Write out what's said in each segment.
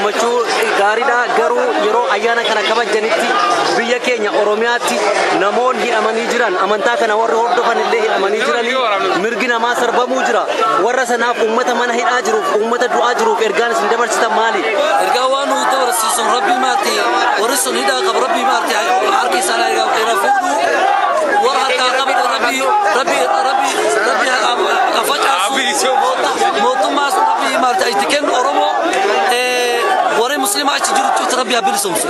Gammachuu gaariidha. Garuu yeroo ayyaana kana kabajanitti biyya keenya Oromiyaatti namoonni hidhamanii jiran, amantaa kana warri hordofan illee hidhamanii jiranii, mirgi namaa sarbamuu jira. Warra sanaaf, uummata mana hidhaa jiruuf, uummata du'aa jiruuf ergaan isin dabarsitan maali? Ergaa waan nu dabarsiisun, Rabbii maarti warri sun hidhaa qabu, Rabbii maarti harka isaanii irra fuudhu, warra harkaa qabu Rabbii Rabbii Rabbii Rabbii facaasu, mootummaa sun Rabbii maarti itti kennu, Oromoo warri Muslimaa achi jiru Rabbii haa bilisomsu.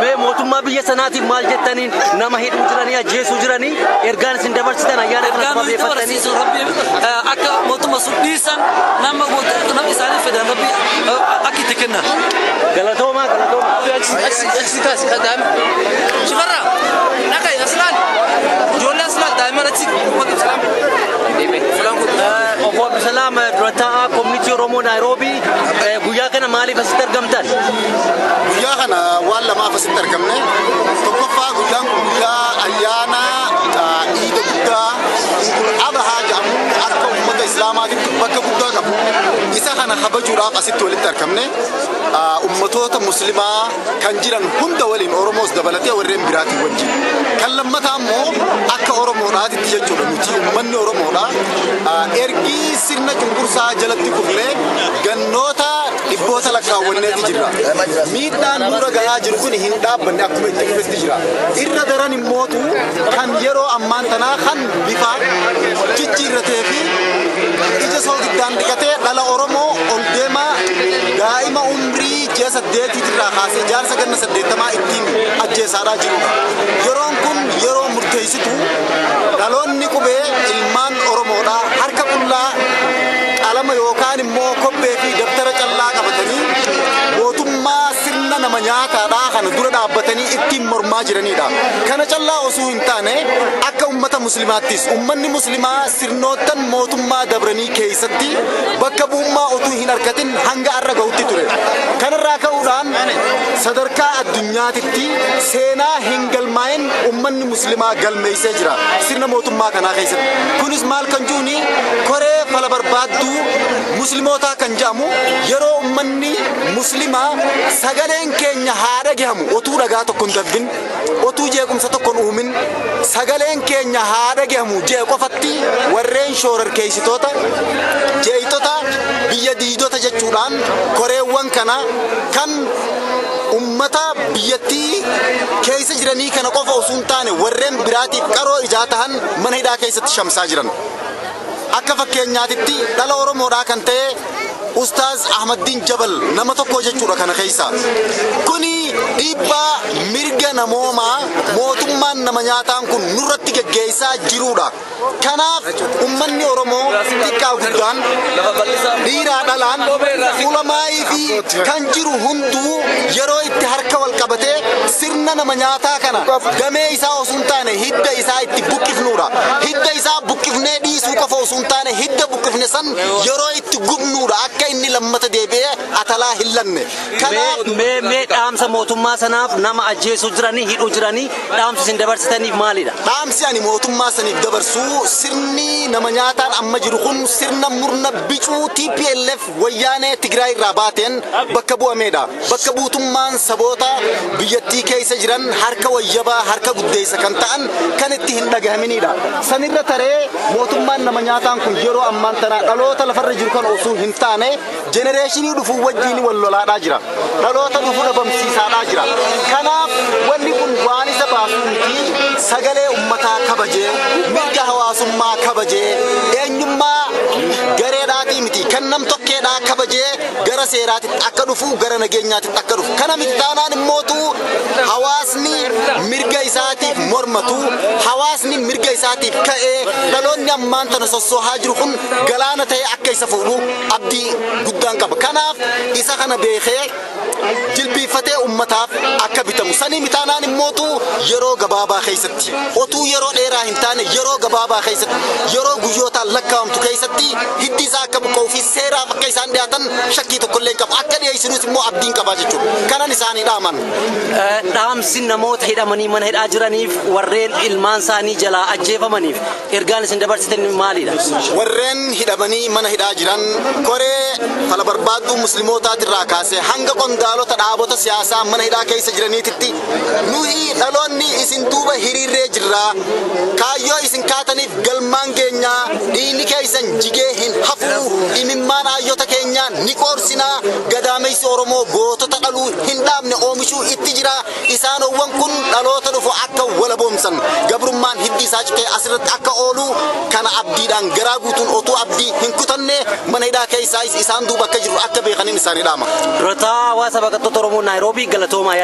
Mee mootummaa biyya sanaatiif maal jettaniin? Nama hidhuu jiranii, ajjeesuu jiranii, ergaan isin dabarsitan ayyaana kana Ergaa nu sababeeffattanii? Dabarsiisu, Rabbii akka mootummaa sun dhiisan, nama isaanii fedhan Rabbii akka itti kennan. Galatoomaa, galatoomaa. Achi taasi daa'ima. Shifarraa dhaqai aslaan ijoollee aslaan daa'imman achi uffatu salaam. Salaam kun. Obbo Abdusalaam, dura taa'aa Koominitii Oromoo Naayiroobii, guyyaa kana maaliif asitti argamtan? Guyyaa kana waan lamaaf asitti argamne. Tokkoffaa, guyyaan kun guyyaa ayyaana iida guddaa Adhaa jedhamu, akka uummata Islaamaatitti bakka guddaa qabu. Isa kana kabajuudhaaf asitti walitti argamne, ummatoota Muslimaa kan jiran hunda waliin, Oromoos dabalatee warreen biraatiin wajjin. Kan lammataa immoo akka Oromoodhaatitti jechuudha, nuti uummanni Oromoodha. Ergii sirna cunqursaa jalatti kufnee gannoota dhibboota lakkaawwanneeti jirra. Miidhaan nurra gahaa jiru kun hin dhaabbanne, akkuma itti fufetti jira. Irra daran immootu kan yeroo ammaan tanaa kan bifa jijjiirratee fi ija soogiddaan dhiqatee dhala Oromoo ol deemaa daa'ima umrii ji'a 8 irraa kaasee jaarsa ganna 80 ittiin ajjeesaadhaa jirudha. Yeroon kun yeroo murteessitu, dhaloonni qubee ilmaan Oromoodhaa harka qullaa qalama yookaan immoo kobbee fi dabtara callaa qabatanii mootummaa sirna nama nyaataadhaa kana dura dhaabbatanii ittiin mormaa jiranidha. Kana callaa osoo hin taane, akka ummata Muslimaattis ummanni Muslimaa sirnoottan mootummaa dabranii keessatti bakka bu'ummaa utuu hin argatin hanga har'a gahutti ture. Kanarraa ka'uudhaan sadarkaa addunyaatitti seenaa hin galmaa'in ummanni Muslimaa galmeessee jira sirna mootummaa kanaa keessatti. Kunis maal kan juuni, koree fala barbaadduu Muslimootaa kan jedhamu, yeroo ummanni Muslimaa sagaleen keenya haa dhagahamu, otuu dhagaa tokko hin darbin, otuu jeequmsa tokko hin uumin, sagaleen keenya haa dhagahamu jee qofatti, warreen shoorarkeessitoota, jeeyitota, biyya diidota jechuudhaan koreewwan kana kan ummata biyyattii keessa jiranii kana qofa osoo hin taane warreen biraatiif qaroo ijaa tahan mana hidhaa keessatti shamsaa jiran. Akka fakkeenyaatitti dhala Oromoodhaa kan ta'e Ustaaz Ahmaddiin Jabal nama tokko jechuudha kana keessa. Kuni dhiibbaa mirga namoomaa mootummaan nama nyaataan kun nurratti geggeessaa jirudha. Kanaaf ummanni Oromoo xiqqaa guddaan, dhiiraa dhalaan, ulamaa'ii fi kan jiru hunduu yeroo itti harka wal qabatee sirna nama nyaataa kana damee isaa osoo hin taane hidda isaa itti buqqifnudha. Hidda isaa buqqifnee dhiisuu qofa osoo hin taane, hidda buqqifne san yeroo itti gubnuudha, akka inni lammata deebi'ee atalaa hin lanne. Kanaaf Mee dhaamsa mootummaa sanaaf, nama ajjeesuu jiranii, hidhuu jiranii, dhaamsi isin dabarsitaniif maalidha? Dhaamsi ani mootummaa saniif dabarsu, sirni nama nyaataan amma jiru kun sirna murna bicuu TPLF Wayyaanee Tigraay irraa baateen bakka bu'ameedha. Bakka buutummaan saboota biyyattii keessa jiran harka wayyabaa, harka guddeessa kan ta'an kan itti hin dhagahaminidha. Sanirra taree mootummaan nama nyaataan kun yeroo ammaan tana dhaloota lafarra jiru kan osoo hin taane generation dhufuu wajjin wal lolaadhaa jira. Dhaloota dhufu dhabamsiisaadhaa jira. Kanaaf wanni kun waan isa baasuu miti, sagalee ummataa kabajee, mirga hawaasummaa kabajee, eenyummaa gareedhaatii miti kan nam tokkeedhaa kabajee gara seeraatitti akka dhufu, gara nageenyaatitti akka dhufu. Kana miti taanaan immootu hawaasni mirga isaatiif mormatu, hawaasni mirga isaatiif ka'ee dhaloonni ammaan tana sossoohaa jiru kun galaana ta'ee akka isa fuudhu abdii guddaan qaba. Kanaaf isa kana beekee jilbiiffatee ummataaf akka bitamu. Sanii mitaanaan immootu yeroo gabaabaa keessatti, otuu yeroo dheeraa hin taane, yeroo gabaabaa keessatti, yeroo guyyootaan lakkaa'amtu keessatti hiddi isaa akka buqqa'uu fi seeraaf akka isaan dhiyaatan shakkii tokkollee hin qabu. Akka dhiyeessinus immoo abdiin qabaa jechuudha. Kanan isaanii dhaaman. Dhaamsi namoota hidhamanii mana hidhaa jiraniif, warreen ilmaan isaanii jalaa ajjeefamaniif ergaan isin dabarsitan maalidha? Warreen hidhamanii mana hidhaa jiran, koree fala barbaadduu musliimootaatirraa kaasee hanga qondaalota dhaabota siyaasaa mana hidhaa keessa jiraniititti, nuyi dhaloonni isin duuba hiriirree jirraa, kaayyoo isin kaataniif galmaan keenyaa, dhiigni keessan jigee hin hafuu, imimmaan ayyota keenyaa ni qoorsinaa. Gadaameysi Oromoo gootota dhaluu hin dhaabne oomishuu itti jira. Isaanowwan kun dhaloota dhufu akka walaboomsan, gabrummaan hiddi isaa citee asirratti akka oolu kana abdiidhaan garaa guutuun otuu abdii hin kutanne mana hidhaa keessaa isaan duuba akka jiru akka beekaniin isaanii dhaama. Durataa hawaasa baqattoota Oromoo Naayiroobii, galatoomaa.